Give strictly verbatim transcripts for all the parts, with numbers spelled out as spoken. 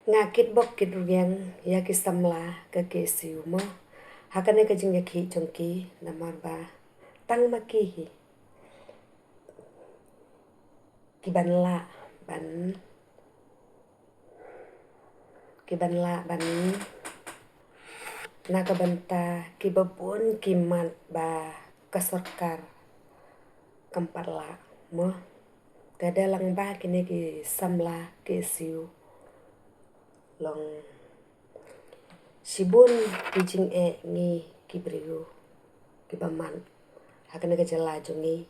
Nga kitbok kitrwiang ïa ki samla ka K S U mo. Ha kane ka jingïakhih jong ki namar ba tang ma ki hi ki ban lah ban ki ban lah ban na ka bynta ki babun ki mat ba ka sorkar kam pat lah mo. Te da lang ba kine ki samla K S U long shibun ki jingeh ngi ki briew ki ba mat ha kane ka jylla jong ngi.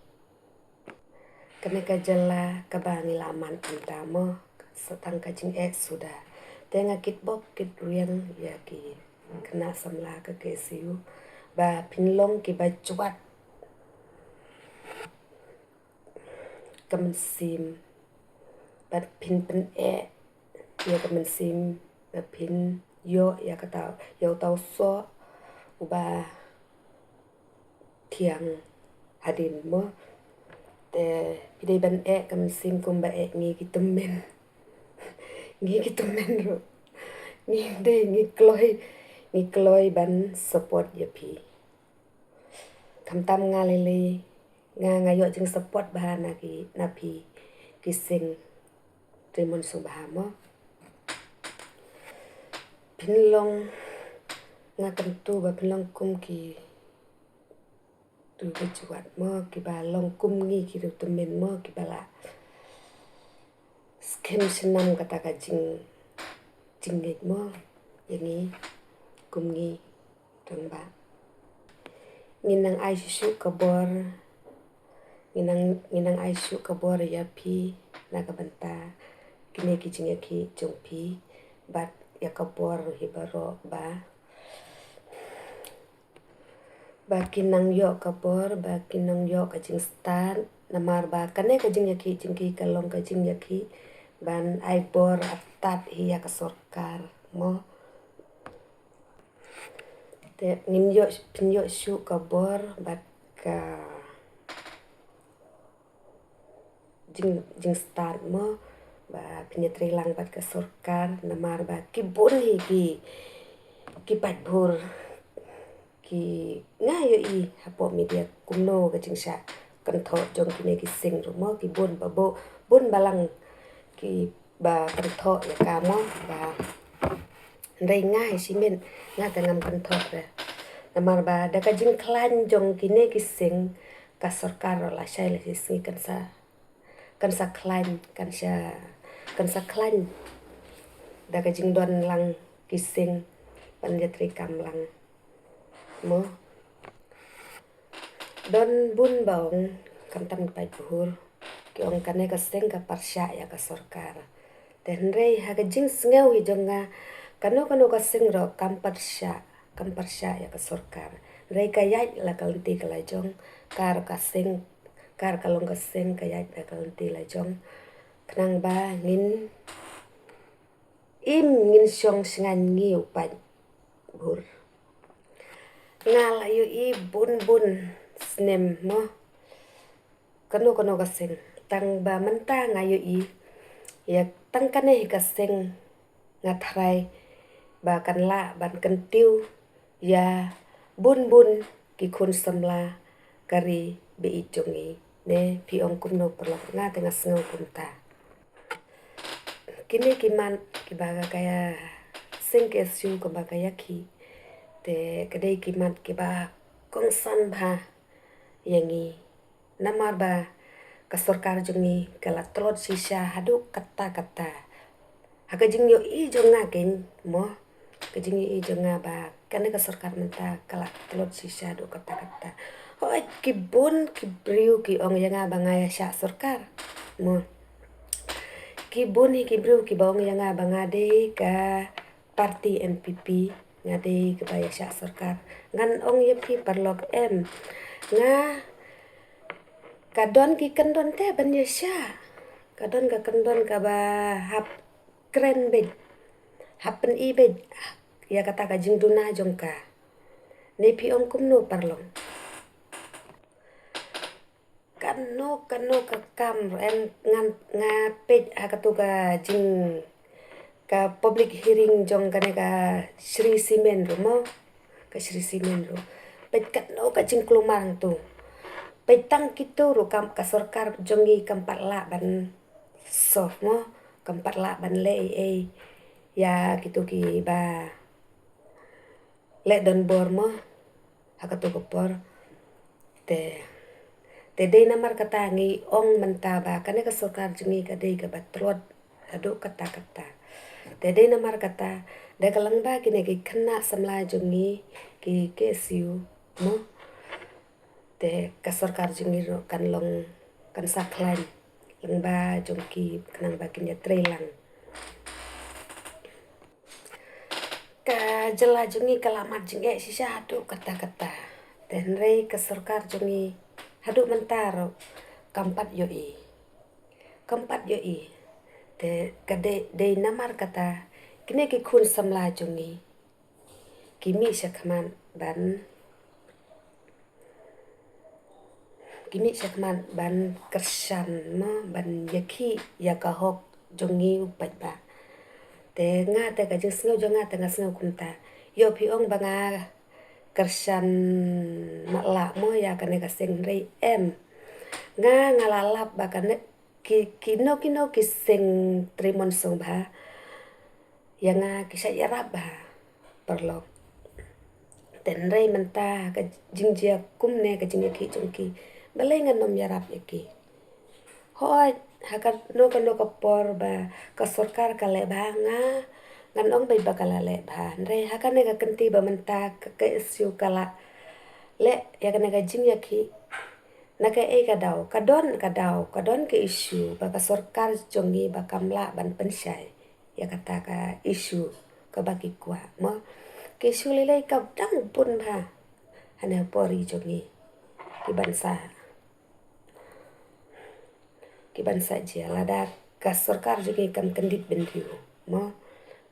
Kane ka jylla kaba ngi la man mynta mo, sa tang ka jingeh suda. Te nga kitbok kitrwiang ïa ki khynnah samla ka K S U ba phin long ki ba jwat ka mynsiem, bad phin pyneh ïa ka mynsiem, ba phin ïoh ïa kata, ïa uta u soh uba thiang hadien mo. Te phi dei ban eh ka mynsiem kumba eh ngi ki tymmen. Ngi ki tymmen ruh ngi dei, ngi kloi, ngi kloi ban support ïa phi. Khamtam nga lei lei, nga, nga ïoh jingsupport bha na ki, na phi ki seng Ri Mon Sngewbha mo. Phin long, nga kyntu ba phin long kum ki, tu ba jwat mo, kiba long kum ngi ki riew tymmen mo, kiba la skhem snem kata ka jing, jingngeit mo ïa ngi kum ngi. Tang ba ngin nang ai shuh shuh ka bor, ngin nang, ngin nang ai shuh shuh ka bor ïa phi na ka bynta kine ki jingïakhih jong phi, bad ïa ka bor hi baroh ba ba kin nang ïoh ka bor, ba kin nang ïoh ka jingstad, namar ba kane ka jingïakhih jong ki ka long ka jingïakhih ban ai bor artat hi ïa ka sorkar mo. Te ngin ïoh, phin ïoh shuh ka bor bad ka jing, jingstad mo, ba phin ïatreilang bad ka sorkar, namar ba ki bun hi ki, ki paidbah ki, nga ïohi hapoh media kumno ka jingshah kynthoh jong kine ki seng ruh mo, ki bun ba bun, bun balang ki ba kynthoh ïa ka mo, ba hynrei nga hi shimet nga te ngam kynthoh re. Namar ba da ka jingkhlaiñ jong kine ki seng, ka sorkar ruh lashai lashisngi kan sa, kan sa khlaiñ, kan sa, kan sa khlaiñ da ka jingdon lang ki seng ban ïatreikam lang mo. Don bun ba ong, khamtam ki paidbah, ki ong kane ka seng ka pyrshah ïa ka sorkar. Te hynrei ha ka jingsngew hi jong nga, kano kano ka seng ruh kam pyrshah, kam pyrshah ïa ka sorkar. Hynrei ka ïaid la ka lynti ka la jong, ka ruh ka seng, ka ruh ka long ka seng ka ïaid la ka lynti la jong. Khnang ba ngin im, ngin shong shngaiñ ngi u paidbah. Nga la ïohi bun bun snem mo, kano kano ka seng, tang ba mynta nga ïohi ïa tang kane hi ka seng nga tharai ba kan lah ban kyntiew ïa bun bun ki khun samla ka ri baieit jong ngi. Ne phi ong kumno paralok, nga te nga sngew kumta. Kine ki mat kiba ka, ka ïa seng K S U kaba ka ïakhih, te ka dei ki mat kiba kongsan bha ïa ngi. Namar ba ka sorkar jong ngi ka la tlot shisha haduh katta katta. Ha ka jingïohi jong nga keiñ mo, ka jingïohi jong nga ba kane ka sorkar mynta ka la tlot shisha haduh katta katta. Hooid, ki bun ki briew ki ong ïa nga ba nga ïashah sorkar mo. Ki bun hi ki briew kiba ong ïa nga ba nga dei ka party N P P, nga dei kaba ïashah sorkar. Ngan ong ïa phi paralok, em, nga, ka don ki kyndon te ban ïashah, ka don ka kyndon kaba hap kren beit, hap pyni beit ïa kata ka jingduna jong ka. Ne phi ong kumno paralok? Kano kano ka kam ruh, em, ngan, nga peit ha kato ka jing, ka public hearing jong kane ka Shree Cement ruh mo, ka Shree Cement ruh. Peit katno ka jingkulmar hangto. Peit tang kito ruh kam, ka sorkar jong ngi kam pat lah ban solve mo, kam pat lah ban leh ei ei ïa kito kiba leh donbor mo ha kato ka por. Te, te dei namar kata ngi ong mynta ba kane ka sorkar jong ngi ka dei kaba tlot haduh katta katta. Te dei namar kata da ka lyngba kine ki khynnah samla jong ngi ki K S U mo, te ka sorkar jong ngi ruh kan long, kan sa khlaiñ lyngba jong ki khnang ba kin ïatreilang. Ka jylla jong ngi ka la mad jingeh shisha haduh katta katta. Te hynrei ka sorkar jong ngi haduh mynta ruh kam pat ïohi, kam pat ïohi. Te ka dei, dei namar kata kine ki khun samla jong ngi ki mih shakhmat ban, ki mih shakhmat ban kyrshan mo, ban ïakhih ïa ka hok jong ngi u paidbah. Te nga te ka jingsngew jong nga te nga sngew kumta. Ïoh phi ong ba nga kyrshan matlah mo ïa kane ka seng, hynrei em. Nga nga la lap ba kane ki, kino kino ki seng trei mon sngewbha ïa nga ki shah ïarap bha, paralok. Te hynrei mynta ka jingjia kumne, ka jingïakhih jong ki, balei ngan ym ïarap ïa ki? Hooid, ha kano kano ka por ba ka sorkar ka leh bha, nga ngan ong beit ba ka la leh bha. Hynrei ha kane ka kynti ba mynta ka K S U ka la leh ïa kane ka jingïakhih, na kaei ka daw? Ka don ka daw, ka don ka issue ba ka sorkar jong ngi ba kam lah ban pynshai ïa kata ka issue kaba ki kwah mo. Ka issue lei lei ka dang bun bha hane ha pori jong ngi, ki ban sa, ki ban sa jia lada ka sorkar jong ngi kam kyndit bynriew mo.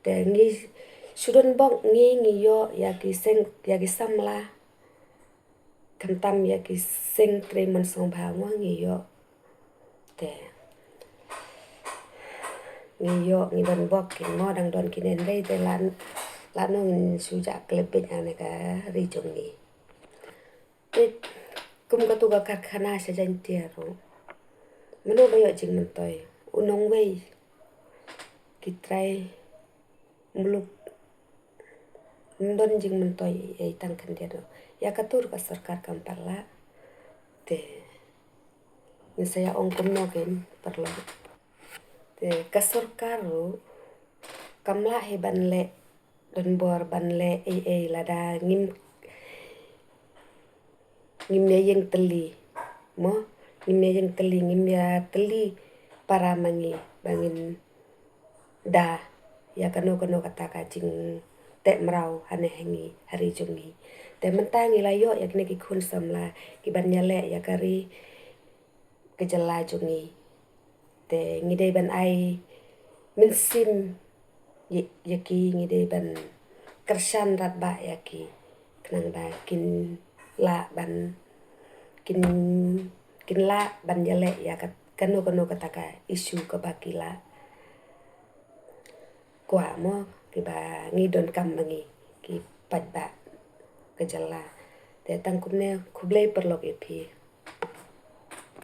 Te ngi shu don bok ngi, ngi ïoh ïa ki seng, ïa ki samla, khamtam ïa ki seng trei mon sngewbha mo ngi ïoh. Te ngi ïoh, ngi don bok ki mo, dang don kine, hynrei te lano, lano ngin shu jah khlem beit hane ka ri jong ngi. Te kum katu ka karkhana sha Jaiñtia ruh, mano ba ïoh jingmyntoi? U nongwei. Ki trai muluk, ym don jingmyntoi ei ei tang khyndiat ruh. Ïa katu ruh ka sorkar kam pat lah. Te ngin sa ïa ong kumno kein, paralok? Te ka sorkar ruh kam lah hi ban leh donbor, ban leh ei ei lada ngim, ngim ïa ïeng tylli mo, ngim ïa ïeng tylli, ngim ïa tylli para ma ngi ba ngin da ïa kano kano kata ka jingteh mraw hane ha ngi, ha ri jong ngi. Te mynta ngi la ïoh ïa kine ki khun samla ki ban ïaleh ïa ka ri, ka jylla jong ngi. Te ngi dei ban ai mynsiem ïa, ïa ki, ngi dei ban kyrshan radbah ïa ki khnang ba kin lah ban, kin, kin lah ban ïaleh ïa ka, kano kano kata ka issue kaba ki la kwah mo, kiba ngi donkam ma ngi ki paidbah ka jylla. Te tang kumne, khublei paralok ïa phi.